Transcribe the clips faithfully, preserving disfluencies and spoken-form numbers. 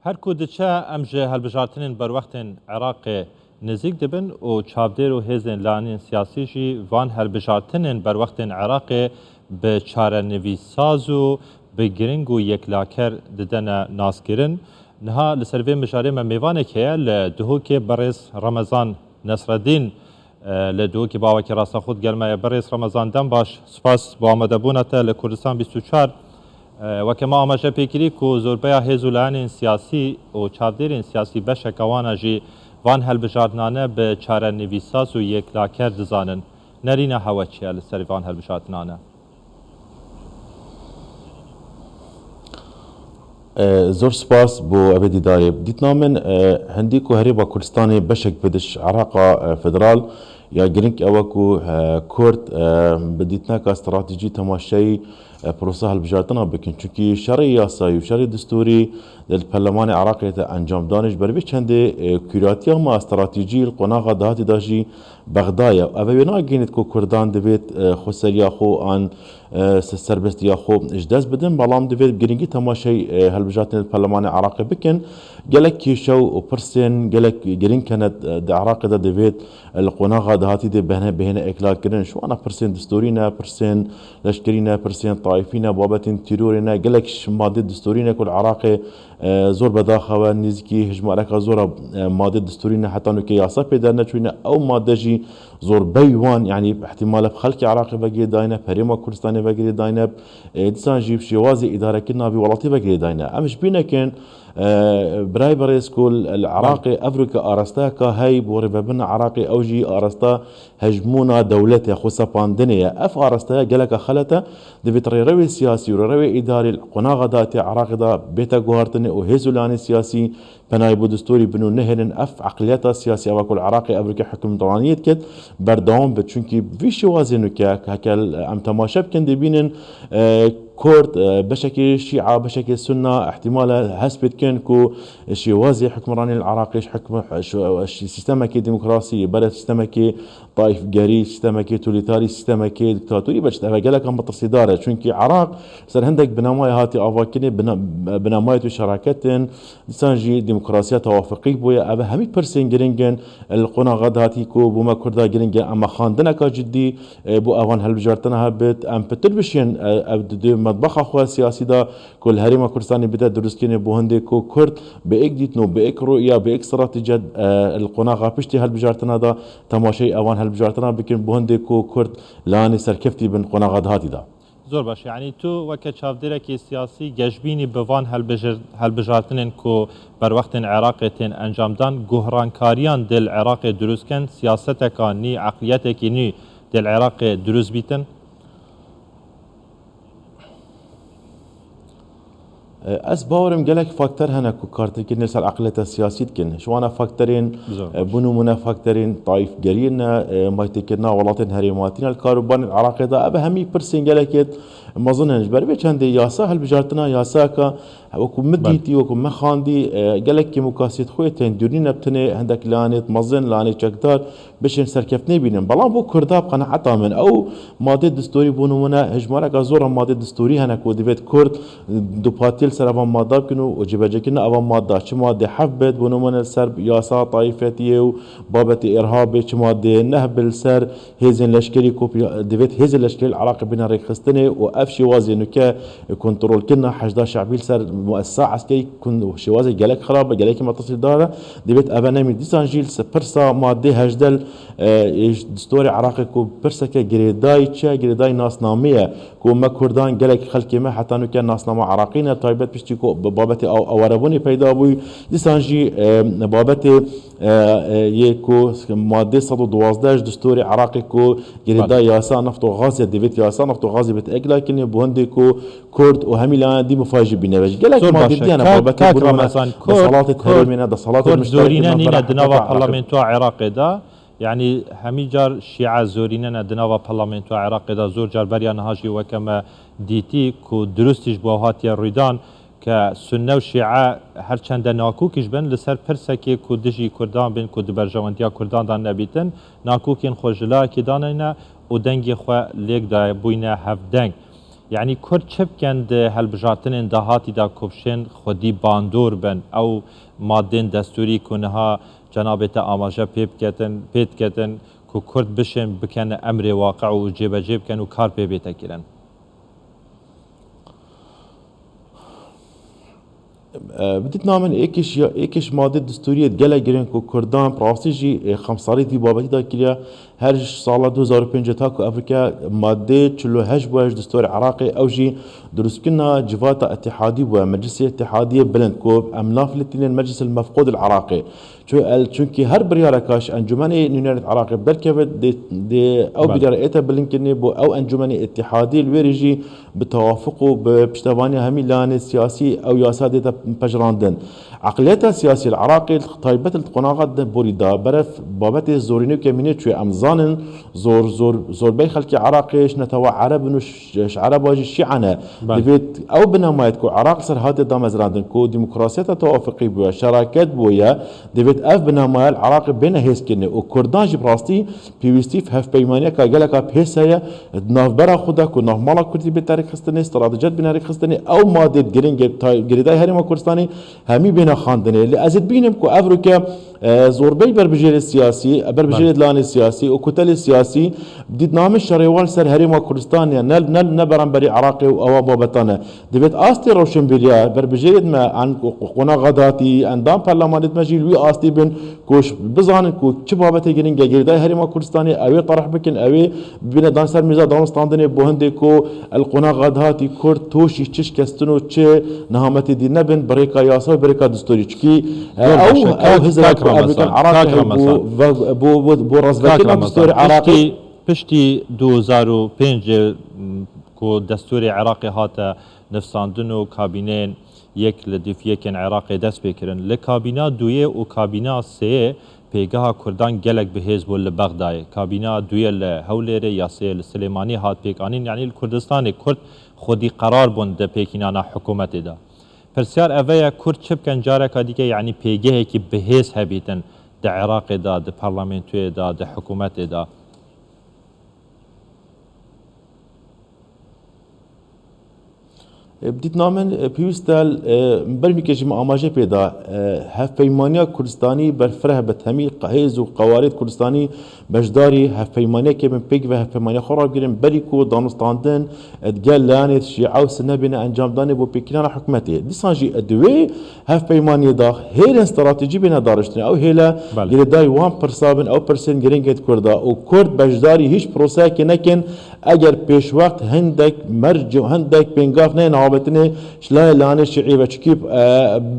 Her ku diçe, em ji hilbijartinên berwextên Iraqê nêzîk dibin û çavdêr û hêzên layanên siyasî jî van hilbijartinên berwextên Iraqê bi çarenivîssaz û bi giring û yeklaker didene naskirin. Niha li ser vê mijarê me mêvanek heye li Duhokê, birêz Remezan Nesreddîn. E, li Duhokê bi awakî rastaxo digel me ye. Birêz Remezan, dem baş. Spas bo amadebûna te li Kurdistan bîst û çar. E, weke me amaje pê kirî ku zorbeya hêz û layanên siyasî û çavdêrên siyasî, beşeka wana jî van hilbijartinane bi çarenivîssaz û yeklaker dizanin. Nerîna hewe çi ye li ser van hilbijartinane? E, zor spas bo evê dîdarê. Dîtina min, e, hindî ku Herêma Kurdistanê beşek bi diş Iraqa, e, federal ya giring ew e ku, e, Kurd, e, bi dîtineka stratejî temaşeyî, e, prosa hilbijartina bikin. Çunkî şerê yasayî û şerê distûrî li perlemanê Iraqê te encamdanê ji ber vê çendê, e, kûratiya me stratejî li qonaxa dahatî de jî Bexda ye. Ev ê wê nagihînit ku Kurdan divêt, e, xweseriya xwe an, e, se-, serbestiya xwe ji dest bidin, belam divêt bi giringî temaşey, e, hilbijartinên perlemanê Iraqê bikin. Gelek kêşe û pirsên gelek giring hene, e, di Iraqê de divêt, e, li qonaxa dahatî de bihne, bihêne eklakirin. Ji wana pirsên distûrî ne, pirsên leşkerî ne, pirsên taîfî ne, babetên tîrorê ne, gelek ş-, madê distûrî ne ku li Iraqê e, zor bedaxa we, nêzîkî hejmareka zor a, e, madê distûrî ne, heta nûke yasa pê derneçûyne. Ew made jî zorbey wan, yanî ihtimal e bi xelkê Iraqê ve girêdayî ne, bi Herêma Kurdistanê ve girêdayî ne, e, dîsan jî bi şêwazê îdarekirina vî welatî ve girêdayî ne. Em ji bîr nekin, e, birayê berêz ku li, li Iraqê ev rûke arasteyeka hey bo rêvebirina Iraqê, ew jî arasta hejmûna dewletê, xwesepandinê ye. Ev arasteya geleka xelet e. Divêt rêrewê siyasî û rêrewê îdarî li qonaxa dahatî Iraqê de bête guhartinê û hêz û lanê siyasî penayê bo distûrî bin û nehêlin ev eqliyeta siyasî, eva ku li Iraqê ev rûke hukimraniyê dikit, berdewam bit. Çunkî vî şêwazê nûke heke em temaşe bikin, dibînin, e, Kurd, e, beşekê Şîa, beşekê Sunna, ihtimal e hespê dikin ku şêwazê hukimranê li Iraqê ji hukm-, ji, ji sîstemekê demokrasî, berê sîstemekê taîfgerî, sîstemekê totalitarî, sîstemekê diktatorî be, ev geleka metirsîdar e. Çunkî Iraq ser hindek binamaya hatî avakirinê, bina-, binamayê tu şereketin, dîsan jî demokrasiya tewafiqî bûye. Ev hemî pirsên giring in, li qonaxa dahatî ku bo me Kurda giring e, em xandineka cidî, e, bo evan hilbijartina hebit, em pitir bişên, e, ev di, di metbexa xwe siyasî de ku li Herêma Kurdistanê bide dirustkirinê bo hindê ku Kurd bi êk dîtin û bi êk ruya, bi êk stratejiya, e, li qonaxa piştî hilbijartina de temaşeyî evan hilbijartina bikin, bo hindê ku Kurd layanê serkeftî bin qonaxa dahatî de. Zor baş. Yanî tu weke çavdêrekî siyasî geşbînî bi van helbijir-, hilbijartinên ku berwextên Iraqê tên encamdan, guhrankariyan dê li Iraqê dirust ken, siyaseteka nî, eqliyetekî nî dê li Iraqê dirust bîtin? Ez bawerim gelek fakter hene ku kartirkirinê ser eqliyeta siyasî dikin. Ji wana fakterên, Zor e, baş. Bo nimûne fakterên taîfgeriyê ne, e, maytêkirina welatên herêmatî ne li karûbarên Iraqê de. Ev hemî pirsên gelekê mezin in. Ji ber vê çendê yasa hilbijartina yasayeka, wekû min Belê. Dîtî, wekû min xandî, e, gelek kêmûkasiyê xwe tên dûrî ne bi tenê hindek layanêt mezin, layanê çekdar, bişên serkeftinê bînin. Belam bo Kurda bi qenaeta min ew madê distûrî bo nimûne hejmareka zor a madê distûrî hene ku divêt Kurd dupatiyê li ser evan mada bikin û, û cîbecêkirina evan mada, çi madê heft bêt, bo nimûne li ser yasa taîfetiyê û babetê îrhabê, çi madê neh bi li ser hêzên leşkerî ku divêt hêzên leşkerî li Iraqê bîne rêkxistinê û ev şêwazê nûke kontrolkirina heşda şebî li ser muessisa eskerî kun-, şêwazê gelek xirab e, gelekî metirsîdar e. Divêt eve nemî dîsan jî li se-, pirsa madê hejdeh, e, ê ji distûrê Iraqê ku pirseke girêdayî çi ye, girêdayî nasnameyê ye. Ku me Kurdan gelek xelkê me heta nûke nasnama Iraqî ne, taybet piştî ku bi babetê aw-, awarebûnê peyda bûyî. Dîsan jî, e, babetê, e, e, yê ku madê sed û duwazdeh ji distûrê Iraqê ku girêdayî Belê. Yasa neft û gazê divêt yasa neft û gazê bêt eklakirinê bo hindê ku Kurd û hemî layan dî mifajî bîne ve. Gelek Zor madê baş e. diyane Kak, babetî Kak bo nimûne Remezan, Kurd, desalatê Kurd, herêmê ne, desalatê Kurd muşterekê zorîne ne, nîne di nava parlamentoya Iraqê de. Yanî hemî car Şîe zorîne ne di nava parlamentoya Iraqê de. Zor car beriya niha jî weke me dîtî ku dirustî ji bo hatiye rûydan ke Sunne û Şîe her çende nakokî jî bin li ser pirsekê ku dijî Kurdan bin, ku di berjewendiya Kurdan de nebîtin, nakokên xwe ji layekê daneyne û dengê xwe lêk daye, bûyne hevdeng. Yanî Kurd çi bikin di hilbijartinên dahatî de ku bişên xwedî bandor bin? Ew madên destûrî ku niha cenabê te amaje pê biketin, pê diketin ku Kurd bişên bikene emrê waqi û cêbecê bikin û kar pê bête kirin? Bi dîtina min êkê ji, êkê ji madê distûriyê gelek giring ku Kurdan bi rastî jî xemsarî vî babetî de kiriye. Her ji sala du hezar û pêncê ta ku evrike madê çil û heşt bûye ji distûrê Iraqê, ew jî dirustkirina civata îtîhadî bûye, Meclisê Îtîhadiyê Bilind ku em nafilîtînin Meclis el Mefqûd el Iraqê. Çu-, el-, çunkî her biryareka ji Encûmenê Nûnerêt Iraqê derkeve dê, dê ew Belê. biryara ête bilindkirinê bo ew encûmenê îtîhadî li wê rê jî bi tewafiq û bi piştevaniya hemî layanê siyasî ew yasa dête pejirandin. Eqliyeta siyasî li Iraqê taybet li qonaxa de borî da berev babetê zorînê û kemînê çûye. Em zanin zor, zor, zorbey xelkê Iraqê ji netewa Ereb in û ji, ji Ereba jî Şîe ne. Belê. Divêt ew binemayet ku Iraq li ser hatiye damezrandin ku demokrasiyeta tewafiqî bûye, şeraket bûye, divêt ev binemaye li Iraqê bêne hêzkirinê û Kurdan jî bi rastî pêwîstî hevpeymaniyeka geleka pês heye di navbera xwe de ku navmala Kurdî bê terîxistinê, stratejiyet bêne rêxistinê, ew madê giring e ta-, girêdayî Herêma Kurdistanê hemî bêne xandinê. Lê ez ê dibînim ku evroke, e, zorbey berbijêrê siyasî, berbijêrê Belê. dilanê siyasî û kutelê siyasî dîtname şerê wan li ser Herêma Kurdistanê ne, ne, ne beramberî Iraqê û ewa babetan e. Divêt astê rewşenbîriya berbijêrêt me, an qonaxa dahatî, endam perlemanêt me jî li wî astî bin ku bizanin ku çi babetê giring e girêdayî Herêma Kurdistanê, ew ê terih bikin, ew ê bibîne dan ser mîza danûstandinê bo hindê ku el qonaxa dahatî Kurd toşî çi şikestin û çi nehametê dî nebin, bi rêka yasa û bi rêka distûrî. Çikî, e, Zor ew, baş e. ew Kak, hizira kak ku Ramazan, Erkan Iraqê kak heye bo, Ramazan. ve, bo, bo, bo Kak razvekirina Ramazan, distûrê Iraqê. Piştî, piştî du hezar û pêncê, m, ku destûrê Iraqê hate nivsandin û kabîneyên yek li dîf yekên Iraqê dest pê kirin. Li kabîna duyê û kabîna sêyê pêgeha Kurdan gelek bihêz bû li Bexdayê. Kabîna duyê li Hewlêrê ya sêyê li Silêmaniyê hat pêkanîn, yanî li Kurdistanê Kurd xwedî qerar bûn di pêkînana hikûmetê de. Pirsyar eve ye, Kurd çi bikin careka dîke, yanî pêgehekî bihêz hebîtin di Iraqê de, di parlamentoyê de, di hikûmetê de? E, bi dîtina min, e, pêwîst e, e, bermîkê jî min amaje pê da, e, hevpeymaniya Kurdistanî berfireh be, hemî qe-, hêz û qewarêt Kurdistanî beşdarî hevpeymaniyekê bin, pêk ve hevpeymaniya xwe rabigirin, berî ku danûstandin, e, digel layanê Şîe û Sunne bêne encamdanê bo pêkînana hikûmetê. Dîsan jî, e, di wê hevpeymaniyê de hêlên stratejî bêne dariştinê. Ew hêle Belê. girêdayî wan pirsa bin, ew pirsên giring ê di Kurda û Kurd beşdarî hîç proseyekê nekin, eger pêşwext hindek merc û hindek pêngav neyên avêtinê ji layê lanê şîî ve. Çikî, e,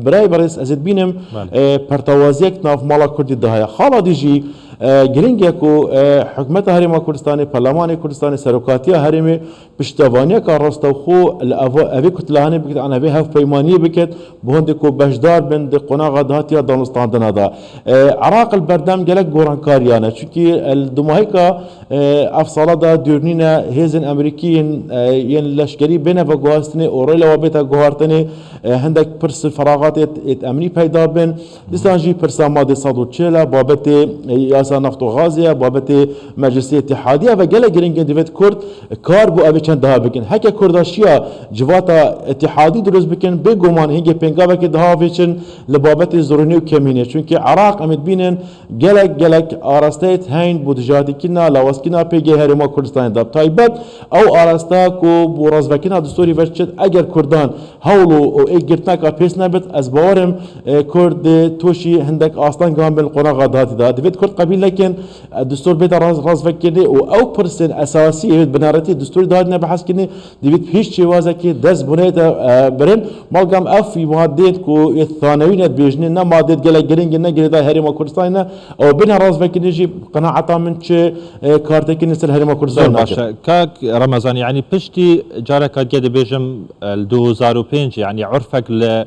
birayê berêz, ez ê dibînim, Belê. e, pertewaziyek nav mala Kurdî de heye. Xala dî jî, e, giring e ku, e, hikûmeta Herêma Kurdistanê, Perlemanê Kurdistanê, Serokatiya Herêmê piştevaniyeka rastewxo li eva, evê kutlehanê biket, an evê hevpeymaniyê biket, bi hindê ku beşdar bin di qonaxa dahatiya danûstandina de. E, Iraq li berdem gelek gorankariyan e. Çunkî, e, li dumahîka, e, ev sala de dûrnîne hêzên Amerîkî yên, e, yên leşkerî bêne veguhastinê û rê li wa bête guhartinê, e, hindek pirs û feraxatê êt, êt emnî peyda bin. Dîsan jî pirsa madê sed û çil e, babetê, e, yasa neft û gazê ye, babetê Meclisê Îtîhadî ye ve gelek giring e, divêt Kurd kar bo evê çend daha bikin. Heke Kurda şiya civata îtîhadî dirust bikin, bêguman hingê pêngavekê daha avêçin li babetê zorînê û kemînê. Çunkî Iraq, em ê dibînin, gelek, gelek arasteyêt heyn bo dijatîkirina, lawazkirina pêgehê Herêma Kurdistanê de. Bi taybet ew arasta ku bo razvekirina distûrî ve çit, eger Kurdan hewl û, û êkgirtineka pês nebit, ez bawer im, e, Kurd dê toşî hindek astengan bin li qonaxa dahatî de. Divêt Kurd qebîl nekin, e, distûr bête raz-, razvekirinê û ew pirsên esasî ê binerêtê distûrî de hatine bihezkirinê, divêt bi hîç şêwazekê dest bo neyête, e, birin. Malgam ev madeyên ku yê thanewî ne dibêjinê, ne madeyêt gelek giring in, ne girêdayî Herêma Kurdistanê ne, ew bêne razvekirinê jî qenaeta min çi, e, kartekirîn li ser Herêma Kurdistanê Zor baş nakin. e. Kak Remezan, yanî piştî careka dike dibêjim, e, li du hezar û pênc, yanî urfek li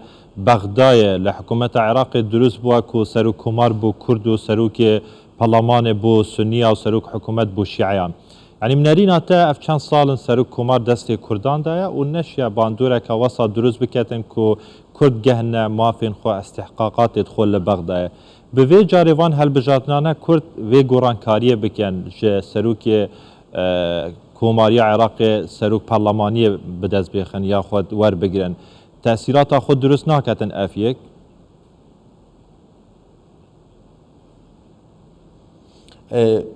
Bexdayê, li hikûmeta Iraqê dirust bûye ku serokkomar bo Kurd û serokê perlemanê bo Sunniya û serok hikûmet bo Şîeyan. Yanî bi nerîna te ev çend sal in serokkomar destê Kurdan de ye û neşiye bandoreke wesa dirust biketin ku Kurd gehne mafên xwe, îstihqaqatêt xwe li Bexdayê. Bi vê carê van hilbijartinane Kurd vê gorankariyê bikin ji serokê, e, Komariya Iraqê serok parlamaniyê bi dest bêxin ya xwe werbigirin. Tesîrata xwe dirust naketin ev yek.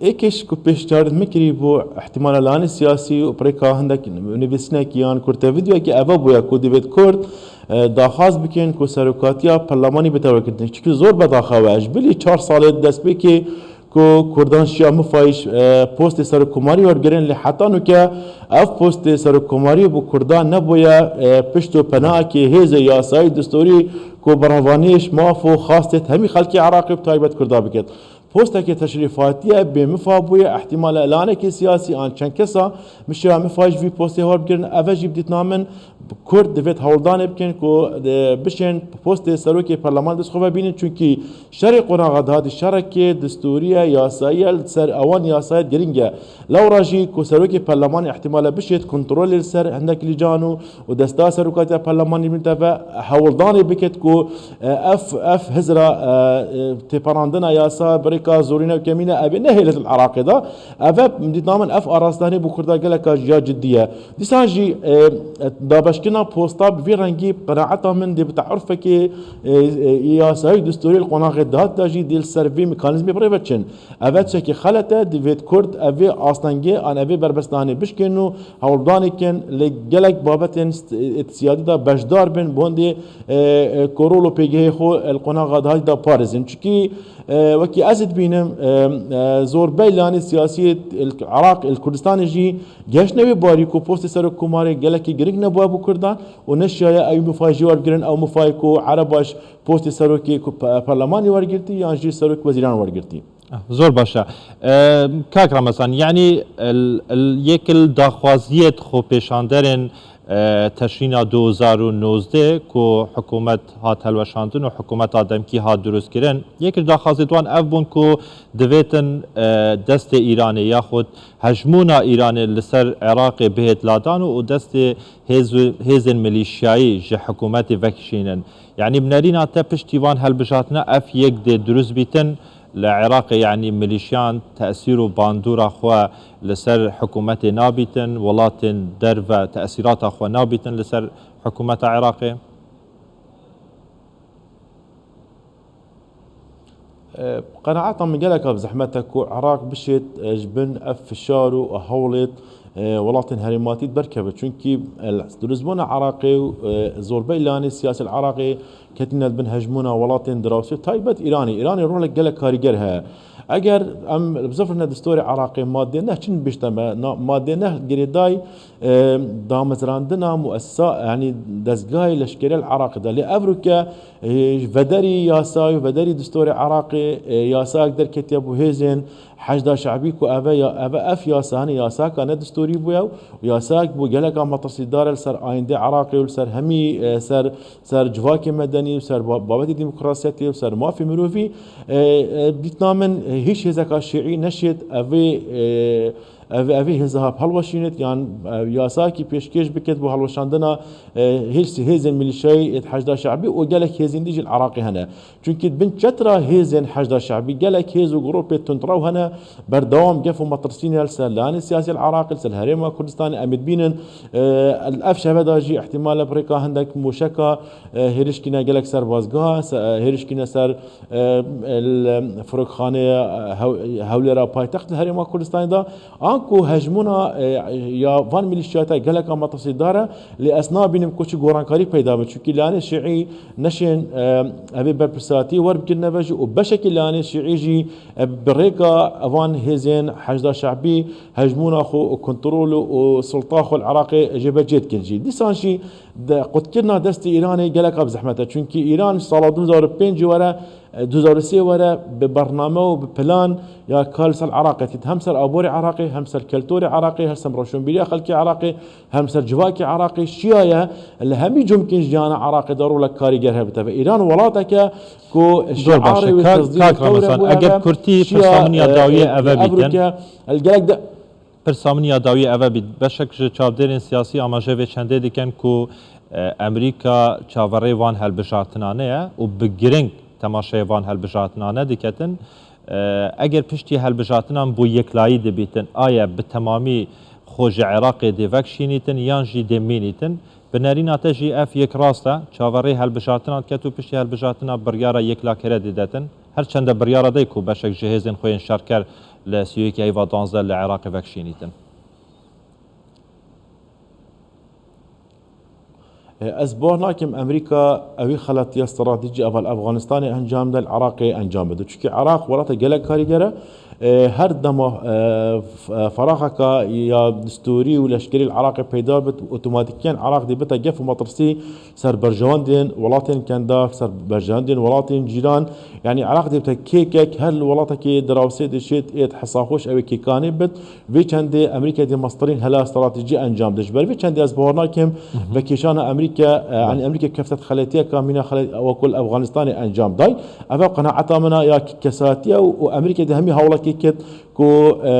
Êkêş ku pêşniyar min kirî bû, ihtimala lanê siyasî û pirêka hindek nivîsînekî yan kurte vîdeoyekî eve bûye ku divêt Kurd, e, daxwaz bikin ku serokatiya perlemanî bite werkirdin. Çikî zor bedaxewe. Ji bilî çar salê destpêkê ku Kurdan şiya mifayîş, e, postê serokkomarî wergirin, lê heta nuke ev postê serokkomarî bo Kurdan nebûye, e, pişt û penayekê hêzê yasayî dustorî ku berevaniyê ji maf û xastê hemî xelkê Iraqê bi taybet Kurda biket. Postekê teşrîfatî ye, bê mifa bûye, ihtimale elanekê siyasî an çend kesa mişiya mifa ji vî postê hewar bigirin, eve jî bi dîtina min Kurd divêt hewldanê bikin ku, e, bişên postê serokê perleman dest xwe ve bînin, çunkî şerê qonaxa dihatî şerekê distûrî ye, yasayî ye, li ser ewan yasayê giring e. Lewra jî ku serokê perlemanê ihtimale bişêt kontrolê li ser hindek lîcan û, û desta serokatiya perlemanê bin te ve hewldanê biket ku, e, ev, ev hizra, e, e, têperandina yasa bi rêka zorîne û kemîne ev ê nehêlet li Iraqê de. Ev e, dîtina min ev arastanê bo Kurda geleka ya cidî ye. Dîsan jî, e, e, dabeşkirina posta bi vî rengî qenaeta min dê bi teerufekê, e, e, yasayî dustorî li qonaxê dihat de jî dê li ser vî mekanîzmê bi rê ve çin. Ev e tiştekî xelet e, divêt Kurd evê astengê an evê berbestdanê bişkên û hewldanê kin li gelek babetên st-, êt siyadî de beşdar bin, bi hondê, e, e, ku rol û pêgehê xwe li qonaxa dahî de parêzin. Çikî, e, wekî ez dibînim, e, e, zorbey lanê siyasî li Iraq, li Kurdistanê jî gehiştine wê barî ku postê serokkomarê gelekî giring nebûye bo Kurdan û neşiyaye ew mifayê jî wergirin, ew mifayê ku Ereba ji postê serokê ku pe-, perlemanê wergirtî yan jî serok wezîran wergirtî. Ah, zor baş e. Ee, Kak Ramazan, yani el, el, yek il daxwaziyet xo pêşanderên, e, teşrîna du hezar û nozdeh ku hikûmet hat helweşandin û hikûmeta demkî hat dirustkirin. Yek il daxwaziyet wan ev bûn ku divêtin, e, destê Îranê yaxud hejmûna Îranê li ser Iraqê bihêt ladan û destê hêz-, hêzên milîşyayî ji hikûmetê vekişînin. Yanî bi nerîna te piştî van helbijartina ev yek dê dirust bîtin, li Iraqê, yanî milîşyan tesîr û bandora xwe li ser hikûmetê nabîtin, welatên derve tesîrata xwe nabîtin li ser hikûmeta Iraqê? E, qenaeta min geleka bi zehmet e ku Iraq bişêt, e, ji bin ev fişar û hewlêt, e, welatên herêmatî derkeve. Çunkî, e, dirustbûna Iraqê û, e, zorbey lanê siyasî li Iraqê ketine di bin hejmûna welatên dirawsê, taybet Îranê. Îranê rolek gelek karîger heye. Eger em bi zifrine distûrê Iraqê madde neh çi bişte me, na-, madde neh girêdayî, e, damezrandina muessisa, yanî dezgahê leşkerê li Iraqê de. Lê evroke, e, vederî yasa û vederî distûrê Iraqê, e, yasayek derketiye bo hêzên Heşda Şe'bî ku eve ya, eve ev yasa, hani yasaka ne distûrî bûye û yasayek bû geleka metirsîdar e li ser ayîndê Iraqê û li ser hemî, e, ser, ser civakê medenî û ser ba-, babetê demokrasiyetê û ser mafê mirovî, e, e, dîtina min, e, hîç hêzeka şîî neşêt evê, e, ev, evê hêza hap helweşînêt yan, e, yasayekî pêşkêş biket bo helweşandina, e, hêz-, hêzên milîşyayî êt Heşda Şe'bî û gelek hêzên dî jî li Iraqê hene. Çunkî di bin çetra hêzên Heşda Şe'bî gelek hêz û grûpê tundrew hene, berdewam gef û metirsînê li ser lanê siyasî li Iraqê, li ser Herêma Kurdistanê em ê dibînin. E, ev şeve de jî ihtimale bi rêka hindek mûşeka, e, hêrişkîne gelek serbazgeha, se-, e, hêrişkîne ser, e, li firokxanê, e, Hew-, Hewlêra paytext li Herêma Kurdistanê de. Anku hejmûna, e, ya van milîşyata geleka metirsîdar e, lê ez nabînim ku çi gorankarî peyda be. Çunkî lanê şîî neşên, e, evê berpirsatiyê werbigirine ve jî û beşekî lanê şîî jî, e, bi rêka evan hêzên Heşda Şe'bî hejmûna xwe û kontrol û sulta xwe li Iraqê jêbecê dikin jî. Dîsan jî de qutkirina destê Îranê geleka bi zehmet e. Çunkî Îran ji sala du hezar û pêncî were, e, du hezar û sê were bi bername û bi plan ya kar li ser Iraqê dikit. Hem ser aborê Iraqê, hem ser keltorê Iraqê, hem ser rewşenbîriya xelkê Iraqê, hem ser civakê Iraqê şiyaye li hemî cumkên jiyana Iraqê de rolek karîger hebite. Ve Îran welatek e ku şiarê wê Kak, tezlîmê Kak tewr e Ramazan, bû eger hebe, kurtî şiya, pirsa min ya, e, dawiyê e, eve bîtin. Evroke, li gelek de Pirsa min ya dawiyê eve bît. Beşek ji çavdêrên siyasî amaje vê çendê dikin ku, e, Amerîka çaverê van helbijartinane ye û bi giring temaşeyê van helbijartinane diketin. E, eger piştî helbijartinan bo yeklayî dibîtin, aye bi temamî xwe ji Iraqê dê vekşînîtin yan jî dê mînîtin. Bi nerîna te jî ev yek rast e, çaverê helbijartinan diket û piştî helbijartina biryara yekla kere dê detin. Her çende biryara dey ku beşek ji hêzên xwe yên şerker li sî û yekê heyva duwazdeh li Iraqê vekşînîtin. E, ez bawer nakim Amerîka ewî xeletiya stratejî eval Afganistanê encam de, li Iraqê encam bide. Çunke Iraq welata gelek karîger e. E, her dema, e, f-, e, feraxeka ya distûrî û leşkerî li Iraqê peyda bit, otomatîkiyan Iraq dê bite gef û metirsî ser berjewendên welatên kendar, ser berjewendên welatên cîran. Yanî Iraq dê bite kêkek, her li welatekê dirawsê dişêt êt hesa xweş ew ê kêkanê bit. Vê çendê Amerîka dê mestirîn hela stratejî encam de. Ji ber vê çendê ez bawer nakim vekêşana Amerîka, e, yanî Amerîka kefte xeletiyeka mîna xelet-, wekul Afganistanê encam day. Ev e qenaeta min a ya kesatiye û, û Amerîka dê hemî hawlekê kit ku, e,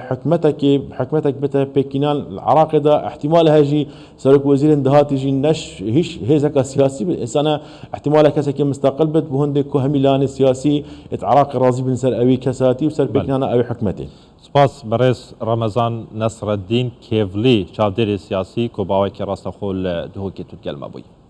hikmetekê, hikmetek bite pêkînan li Iraqê de, ihtimal heye jî serok wezîrên dahatî jî neş hîç hêzeka siyasî bit. Însana ihtimal e kesekî misteqil bit, bi hindê ku hemî lanê siyasî êt Iraqê razî bin ser ewî kesatî û ser pêkînana ewî hikmetê. Spas birêz Remezan Nesreddîn Kêvlî, çavdêrê siyasî ku bawekî rasta xwe li Duhokê tu digel me bûyî.